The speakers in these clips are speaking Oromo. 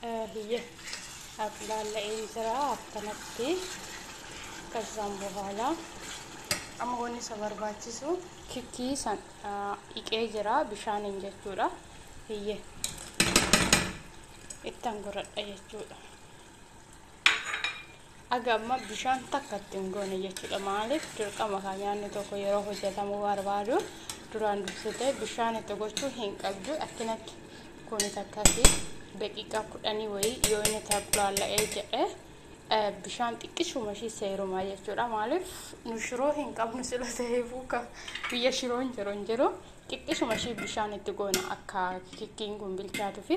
Hiyye laalla'een jira akkanatti. ከዛም በኋላ amma wanni isa barbaachisu kikkii san dhiqee jira bishaaniin jechuudha. Hiyye ittan godhadha jechuudha. Aga amma bishaan takka itti hin goone jechuudha. Maaliif dirqama kan nyaanni tokko yeroo hojjetamuu barbaadu duraan dursitee bishaan itti gochuu hin qabdu. Akkanatti kunis akkasii daqiiqaa 10 wayii yoo inni taplaalla'ee jedhe bishaan xiqqishuma ishii seerumaa jechuudha. Maaliif nu shiroo hin qabnu sila ta'eefuu biyya shiroon jiru hin jiru xiqqishuma ishii bishaan itti goona akka kikkiin kun bilchaatuu fi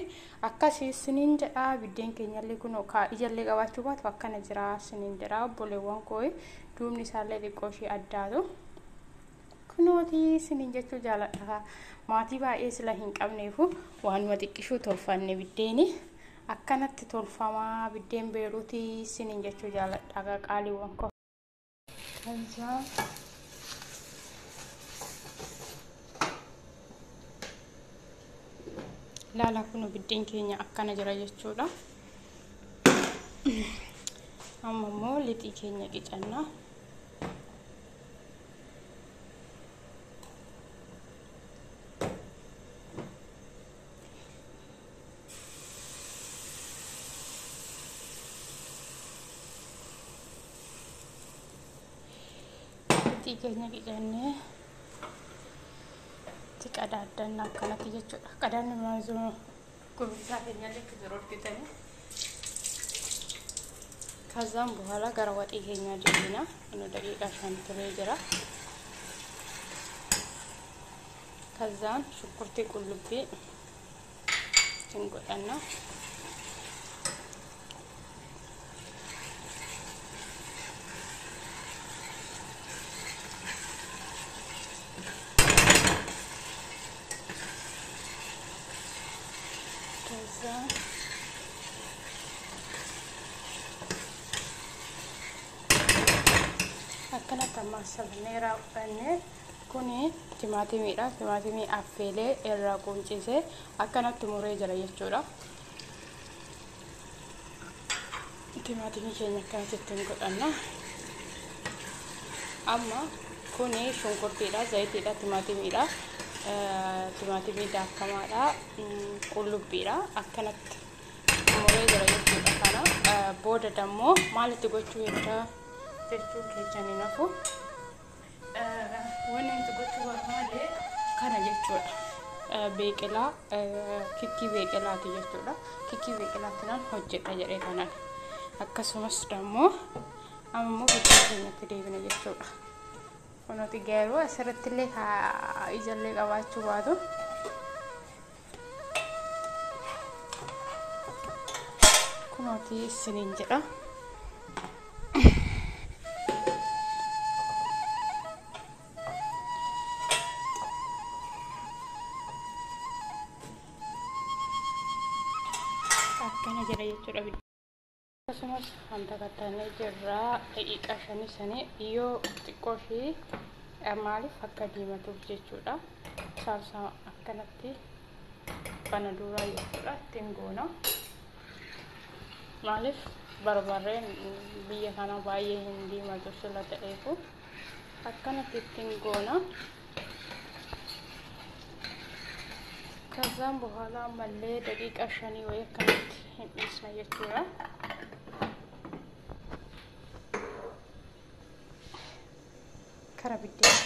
akkasii siniin jedha. Biddeen keenyallee kun ijallee qabaachuu baatu akkana jira siniin jedha. Obboleewwan koo duubni isaallee xiqqoo ishii addaatu kunootii siniin jechuu jaaladha. Maatii baay'ee sila hin qabneefu waanuma xiqqishuu tolfanne biddeeni akkanatti tolfamaa biddeen beeruutii siniin jechuu jaaladha qaaliiwwan koo. ከዛ laala kun biddeen keenya akkana jira jechuudha. Amma immoo lixii keenya qicannaa. Lixii keenya qicannee itti qadaaddanna akkanatti jechuudha. Qadaadni maazuu gurgurtaa keenya illee jiru argitanii. ከዛም በኋላ gara waxii keenya deebina. Inni daqiiqaa 5 turee jira. ከዛን shunkurtii qullubbii ittiin godhanna. ከዛ akkanatti amma sabnee raawwanne kuni timaatimiidha. Timaatimii affeelee irraa qunchisee akkanatti muree jira jechuudha. Timaatimii keenya akkanatti ittiin godhanna. Amma kuni shunkurtiidha, zayitiidha, timaatimiidha. Timaatimii daakamaadha, qullubbiidha. Akkanatti muree jira jechuudha. Kana booda dammoo maalitti gochuu heddaa jechuu keessan hin hafu. Wanni nuti gochuu barbaade kana jechuudha. Beeqilaa kikkii beeqilaati jechuudha. Kikkii beeqilaatinaan hojjedha jedhee kanan. Akkasumas dammoo amma immoo biddeen keenyatti deebina jechuudha. Kunuuti garuu asirratti illee ijallee qabaachuu baatu. Kunuuti isiniin jedha. Akkana jira jechuudha. Akkasumas wanta kattaanee jirra daqiiqaa 5 sanii yoo xiqqoo ishii maaliif akka diimatuuf jechuudha. Saalsaa akkanatti bana duraa jechuudha ittiin goona. Maaliif barbarreen biyya kana baay'ee hin diimatu sila ta'eefu akkanatti ittiin goona. ከዛም በኋላ ammallee daqiiqaa 5 wayii akkanatti hin dhiisna jechuudha. Kara biddeen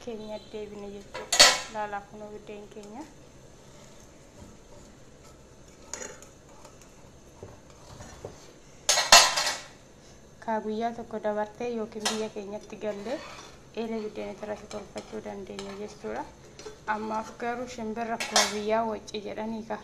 keenya deebine jechuudha. Laalaa kunoo biddeen keenya. Kaa guyyaa tokko dabartee yookiin biyya keenyatti gallee eelee biddeen irratti tolfachuu dandeenya jechuudha. Ammaaf garuu shimbirra akkuma biyyaa wacci jedhanii ka.